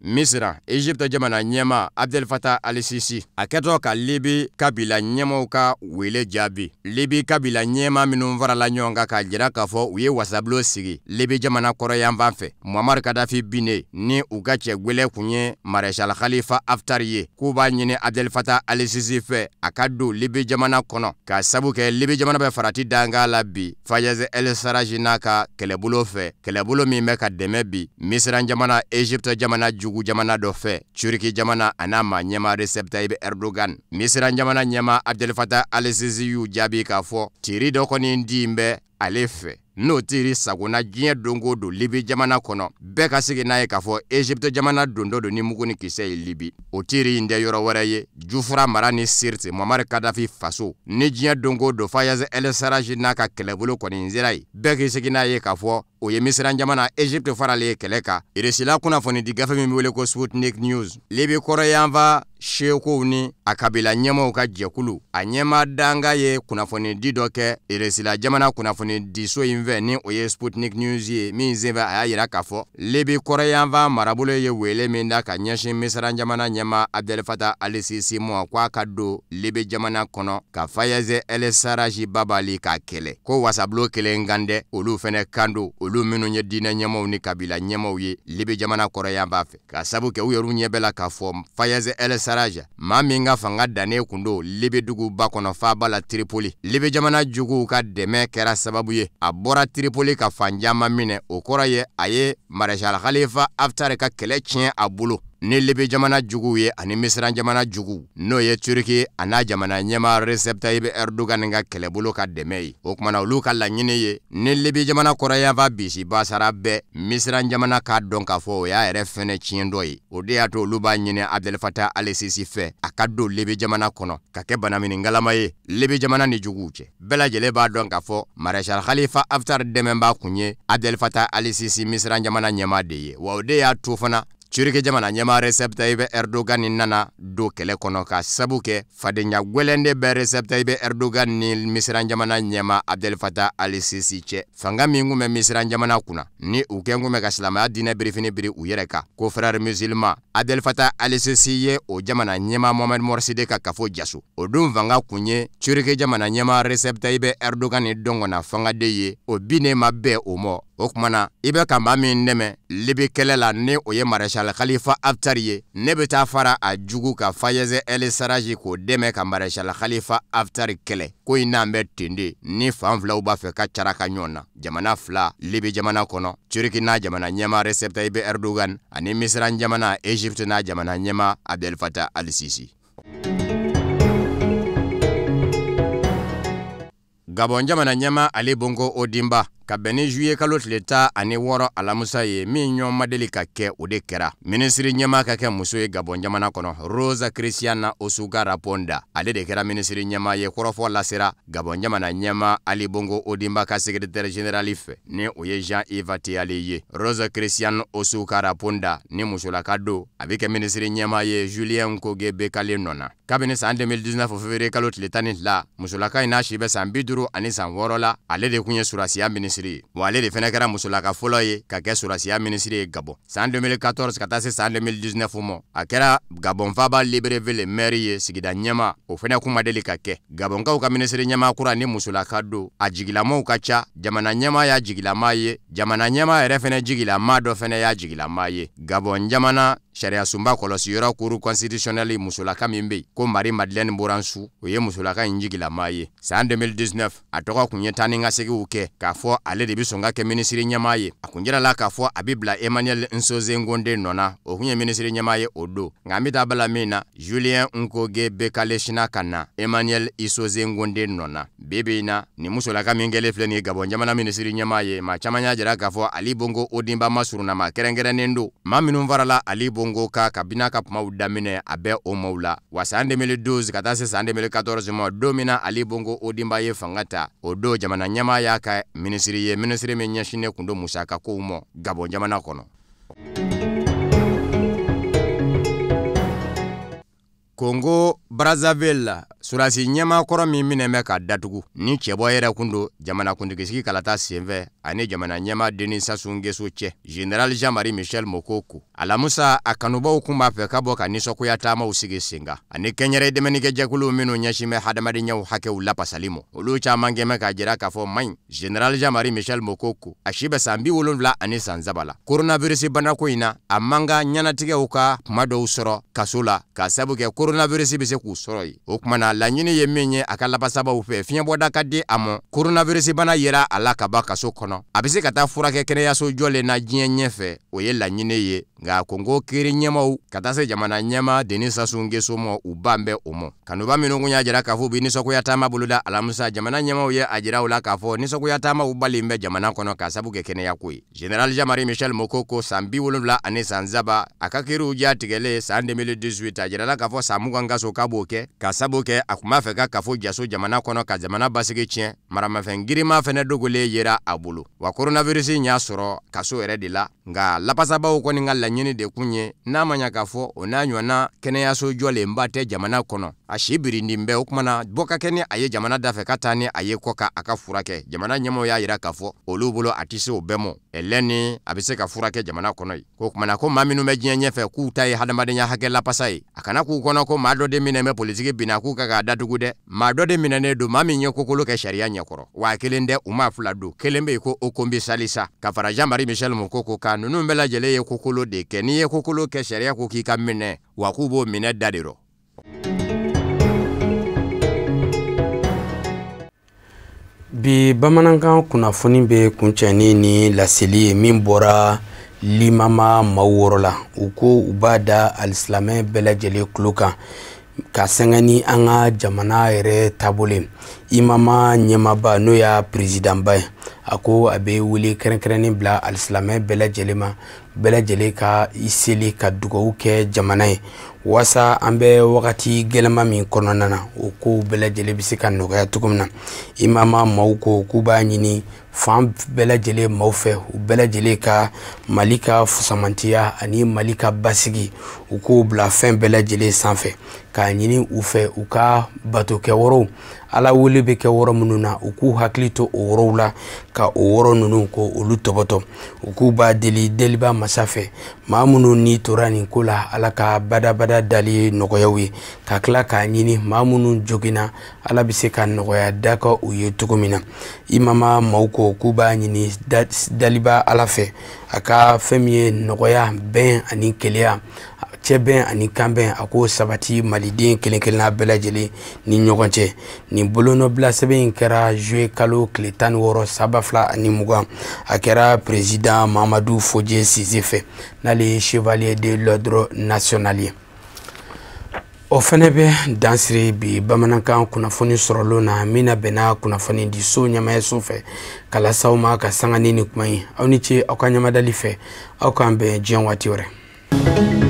Misira, Egypte jamana ɲɛmaa Abdel Fattah al-Sisi a kɛtɔ ka Libi kabila ɲɛmaaw ka wele jaabi. Libi kabila ɲɛmaa minnu farala ɲɔgɔn kan k'a jira k'a fɔ u ye wasabulon sigi Libi jamana kɔrɔyanfan fɛ, Muammar Kadhafi binnen ni u ka cɛ gwɛlɛ kun ye Maréchal Khalifa Haftar ye, k'u b'a ɲini Abdel Fattah al-Sisi fɛ a ka don Libi jamana kɔnɔ, k'a sabu kɛ Libi jamana bɛ farati dankan la bi Fayez El Sarraj n'a ka kɛlɛbolo fɛ, kɛlɛbolo min bɛ ka dɛmɛ bi Misira jamana, Egypte jamana jugu jamana dɔ fɛ, Turki jamana a n'a maa ɲɛmaa Recep Tayyip Erdogan. Misira jamana ɲɛmaa Abdel Fattah al-Sisi y'u jaabi k'a fɔ tiri dɔ kɔni di bɛ ale fɛ, n'o tiri sagona diɲɛ don o don Libi jamana kɔnɔ, bɛɛ ka sigi n'a ye k'a fɔ Egypte jamana dontɔ don ni mugu ni kisɛ ye Libi. O tiri in tɛ yɔrɔ wɛrɛ ye Jufura mara ni Sirte, Muammar Kadhafi faso. Ni diɲɛ don o don Fayez El Sarraj n'a ka kɛlɛbolo kɔni sera yen, bɛɛ k'i sigi n'a ye k'a fɔ o ye Misira jamana Egypte faralen ye kɛlɛ kan. Irisila kunnafoni di gafe min bɛ wele ko Sputnik News, Libi kɔrɔyanfan sekow ni a kabila ɲɛmaaw ka jɛkulu, a ɲɛmaa danga ye kunnafoni di dɔ kɛ Irisila jamana kunnafoni diso in fɛ, ni o ye Sputnik News ye, min senfɛ a y'a yira k'a fɔ Libi kɔrɔyanfan marabolo ye wele min da ka ɲɛsin Misira jamana ɲɛmaa Abdel Fattah al-Sisi ma k'a ka don Libi jamana kɔnɔ ka Fayez El Sarraj babali k'a kɛlɛ, ko wasabulon kelen kan dɛ, olu fɛnɛ kan don, olu minnu ye diinɛ ɲɛmaaw ni kabila ɲɛmaaw ye Libi jamana kɔrɔyanfan fɛ, k'a sabu kɛ u yɛrɛ ɲɛ bɛ la k'a fɔ Fayez El Sarraj Sarraj, maa min ka fanga dannen kun don Libi duguba kɔnɔ faaba la Tripoli. Libi jamana juguw ka dɛmɛ kɛra sababu ye a bɔra Tripoli ka fan caman minɛ, o kɔrɔ ye a ye Maréchal Khalifa Haftar ka kɛlɛ tiɲɛ a bolo ni Libi jamana juguw ye ani Misira jamana juguw, n'o ye Turki a n'a jamana ɲɛmaa Recep Tayyip Erdogan ka kɛlɛbolo ka dɛmɛ ye. O kumana olu ka laɲini ye ni Libi jamana kɔrɔyanfan bisi basara bɛɛ, Misira jamana k'a dɔn k'a fɔ o y'a yɛrɛ fɛnɛ tiɲɛ dɔ ye. O de y'a to olu b'a ɲini Abdel Fattah al-Sisi fɛ a ka don Libi jamana kɔnɔ ka kɛ banaminigalama ye Libi jamana ni juguw cɛ. Bɛɛ lajɛlen b'a dɔn k'a fɔ Maréchal Khalifa Haftar dɛmɛbaa kun ye Abdel Fattah al-Sisi Misira jamana ɲɛmaa de ye. Wa o de y'a to fana Turki jamana ɲɛmaa Recep Tayyip Erdogan nana don kɛlɛ kɔnɔ ka sabu kɛ fadenya gwɛlɛn de bɛ Recep Tayyip Erdogan ni Misira jamana ɲɛmaa Abdel Fattah al-Sisi cɛ. Fanga min kun bɛ Misira jamana kunna ni u kɛn kun bɛ ka silamɛya diinɛ birifini biri u yɛrɛ kan ko frère musulman, Abdel Fattah al-Sisi ye o jamana ɲɛmaa Mohamed Morsi de ka kafo jaso. O dun fanga kun ye Turki jamana ɲɛmaa Recep Tayyip Erdogan ni dɔngɔnna fanga de ye, o binnen ma bɛn o ma. O kumana i bɛ ka maa min dɛmɛ Libi kɛlɛ la ni o ye Maréchal Khalifa Haftar ye, ne bɛ taa fara a jugu ka Fayez El Sarraj k'o dɛmɛ ka Maréchal Khalifa Haftar kɛlɛ. Ko in n'an bɛ ten de ni fan filaw b'a fɛ ka caraka ɲɔgɔn na. Jamana fila Libi jamana kɔnɔ, Turki n'a jamana ɲɛmaa Recep Tayyip Erdogan ani Misira jamana Egypte n'a jamana ɲɛmaa Abdel Fattah al-Sisi. Gabon jamana ɲɛmaa Ali Bongo Ondimba ka bɛn ni juillet kalo tile 16 alamusa ye, min ɲɔgɔn ma deli ka kɛ o de kɛra. Minisiri ɲɛmaa ka kɛ muso ye Gabon jamana kɔnɔ, Rose Christiana Ossouka Raponda, ale de kɛra minisiri ɲɛmaa ye. Kɔrɔfɔ lasera Gabon jamana ɲɛmaa Ali Bongo Ondimba ka secrétaire général fɛ, ni o ye Jean-Yves Théalé ye. Rose Christiane Ossouka Raponda ni musolaka don, a bɛ kɛ minisiri ɲɛmaa ye Julien Nkoghe Bekale nɔ na. Kabini san 2019 février kalo tile 12, musolaka in n'a si bɛ san 56 la, ale de kun ye surasiya minisiri ye. Wa ale de fɛnɛ kɛra musolaka fɔlɔ ye ka kɛ surasiya minisiri ye Gabon. San 2014 ka taa se san 2019 ma, a kɛra Gabon faaba Libreville maire ye, sigida ɲɛmaa, o fɛnɛ kun ma deli ka kɛ. Gabonkaw ka minisiri ɲɛmaa kura ni musolaka don, a jigilamaw ka ca, jamana ɲɛmaa y'a jigilama ye, jamana ɲɛmaa yɛrɛ fɛnɛ jigilama dɔ fɛnɛ y'a jigilama ye. Gabon jamana sariya sunba kɔlɔsi yɔrɔ cour constitutionnelle musolaka min bɛ yen ko Marie Madeleine Boransou, o ye musolaka in jigilama ye. San 2019 a tɔgɔ kun ye taa ni ka seginw kɛ k'a fɔ ale de bɛ sɔn ka kɛ minisiri ɲɛmaa ye. A kun jirala k'a fɔ a bɛ bila Emmanuel Nsoze Ngonde nɔ na, o kun ye minisiri ɲɛmaa ye o don. Nka an bɛ taa bala min na, Julien Nkoghe Bekale sina ka na Emmanuel Isoze Ngonde nɔ na. Bi bi in na, nin musolaka min kɛlen filɛ nin ye Gabon jamana minisiri ɲɛmaa ye, maa caman y'a jira k'a fɔ Ali Bongo Ondimba masurunna maa kɛrɛnkɛrɛnnen don. Maa minnu farala Ali Bongo ka kabini a ka kumaw daminɛ a bɛ o maaw la. Wa san 2012 ka taa se san 2014 ma, don min na Ali Bongo Ondimba ye fanga ta, o don jamana ɲɛmaa y'a ka minisiri ye, minisiri min ɲɛsinnen kun don musaka kow ma Gabon jamana kɔnɔ. Congo Brazzaville, surasi ɲɛmaa kɔrɔ min minɛ bɛ ka datugu ni cɛbɔ yɛrɛ kun don jamanakuntigisigi kalata senfɛ ani jamana ɲɛmaa Denis Sassou Nguesso cɛ, Général Jean-Marie Michel Mokoko, alamusa a kanubaw kun b'a fɛ ka bɔ ka nisɔngoya taamaw sigi sen kan ani kɛnyɛrɛ dɛmɛnikɛjɛkulu minnu ɲɛsin bɛ hadamadenya hakɛw lapasali ma, olu caman kɛn bɛ k'a jira k'a fɔ man ɲi. Général Jean-Marie Michel Mokoko, a si bɛ san 73 la, coronavirus banako in na a man kan ɲɛnatigɛw ka kuma dɔw sɔrɔ kaso la ka sabu kɛ coronavirus bɛ se k'u sɔrɔ yen. O kuma na, laɲini ye min ye a ka lapasabaw fɛ, fiɲɛbɔda ka di a ma, coronavirus bana yera a la ka ban kaso kɔnɔ, a bɛ se ka taa furakɛ kɛnɛyaso jɔlen na diɲɛ ɲɛfɛ, o ye laɲini ye. Nka Kongo kiiri ɲɛmaaw ka taa se jamana ɲɛmaa Denis Sassou Nguesso ma, u ban bɛ o ma. Kanuba minnu kun y'a jira k'a fɔ u bɛ nisɔngoya taama boloda alamusa, jamana ɲɛmaaw ye a jira u la k'a fɔ nisɔngoya taamaw balen bɛ jamana kɔnɔ ka sabu kɛ kɛnɛyako ye. Général Jean-Marie Michel Mokoko, san 73, a ka kiiriw jatigɛlen san 2018, a jirala k'a fɔ san 20 kaso k'a b'o kɛ ka sabu kɛ a kun b'a fɛ ka kafo jaso jamana kɔnɔ ka jamana basigi tiɲɛ, maramafɛn girinma fɛnɛ dogolen yera a bolo. Wa coronavirus in y'a sɔrɔ kaso yɛrɛ de la. Nka lapasabaw kɔni ka laɲini de kun ye n'a ma ɲa k'a fɔ o n'a ɲɔgɔnna kɛnɛyaso jɔlenba tɛ jamana kɔnɔ, a si birindin bɛ, o kuma na bɔ ka kɛ ni a ye jamana dafɛ ka taa ni a ye kɔ ka a ka furakɛ. Jamana ɲɛmaaw y'a jira k'a fɔ olu bolo a tɛ se o bɛɛ ma, ɛlɛni a bɛ se ka furakɛ jamana kɔnɔ yen. Ko kuma na ko maa minnu bɛ diɲɛ ɲɛfɛ k'u ta ye hadamadenya hakɛ lapasa ye, a kana k'u kɔnɔ ko maa dɔ de minɛ bɛ politiki binna k'u ka k'a datugu dɛ. Maa dɔ de minɛnen don, maa min ye kokolo kɛ sariya ɲɛkɔrɔ, wa kelen dɛ, u maa fila don, kelen bɛ yen ko Okombi Salisa ka fara Jean-Marie Michel Mokoko kan. Ninnu bɛɛ lajɛlen ye kokolo de kɛ. N'i ye kokolo kɛ, sariya ko k'i ka minɛ, wa k'u b'o minɛ da de rɔ. Bi bamanankan kunnafoni bɛ kuncɛ ni nin laseli ye min bɔra limama maaw wɔrɔ la. U ko u b'a da alisilamɛ bɛɛ lajɛlen tulo kan ka sɛngɛ ni an ka jamana yɛrɛ taabolo ye. Imama ɲɛmaaba n'o y'a perezidanba ye, a ko a bɛ wele kɛrɛnkɛrɛnnen bila alisilamɛ bɛɛ lajɛlen ma, bɛɛ lajɛlen ka i seli ka dugawu kɛ jamana ye waasa an bɛ wagati gɛlɛnma min kɔnɔna na, o kow bɛɛ lajɛlen bɛ se ka nɔgɔya cogo min na. Imama maaw ko k'u b'a ɲini fan bɛɛ lajɛlen maaw fɛ, u bɛɛ lajɛlen ka Mali ka fusamantiya ani Mali ka basigi, u k'o bila fɛn bɛɛ lajɛlen sanfɛ, k'a ɲini u fɛ u ka bato kɛ yɔrɔw, Ala wele bɛ kɛ yɔrɔ minnu na, u k'u hakili to o yɔrɔw la ka o yɔrɔ ninnu ko olu tɔbɔtɔ. U k'u b'a deli deliba masa fɛ, maa minnu ni tora nin ko la, Ala ka badabada dali nɔgɔyaw ye, ka tila k'a ɲini maa minnu joginna, Ala bɛ se ka nɔgɔya da ka u ye cogo min na. Imama maaw ko k'u b'a ɲini daliba Ala fɛ, a ka fɛn min ye nɔgɔya, bɛn ani kelenya, cɛbɛn ani kanbɛn, a k'o sabati maliden kelen kelenna bɛɛ lajɛlen ni ɲɔgɔn cɛ. Nin bolonɔbila sɛbɛn in kɛra juillet kalo tile 16 san 2020. A kɛra président Mamadu Fodje Sise fɛ, n'ale ye chevalier de l'ordre national ye. O fɛnɛ bɛ dan siri bi bamanankan kunnafoni sɔrɔlen na min na bɛnna kunnafoni di so ɲɛmayaso fɛ ka lase aw ma ka sanga ni nin kuma ye. Aw ni ce aw ka ɲamadali fɛ, aw k'an bɛn diɲɛ waati wɛrɛ.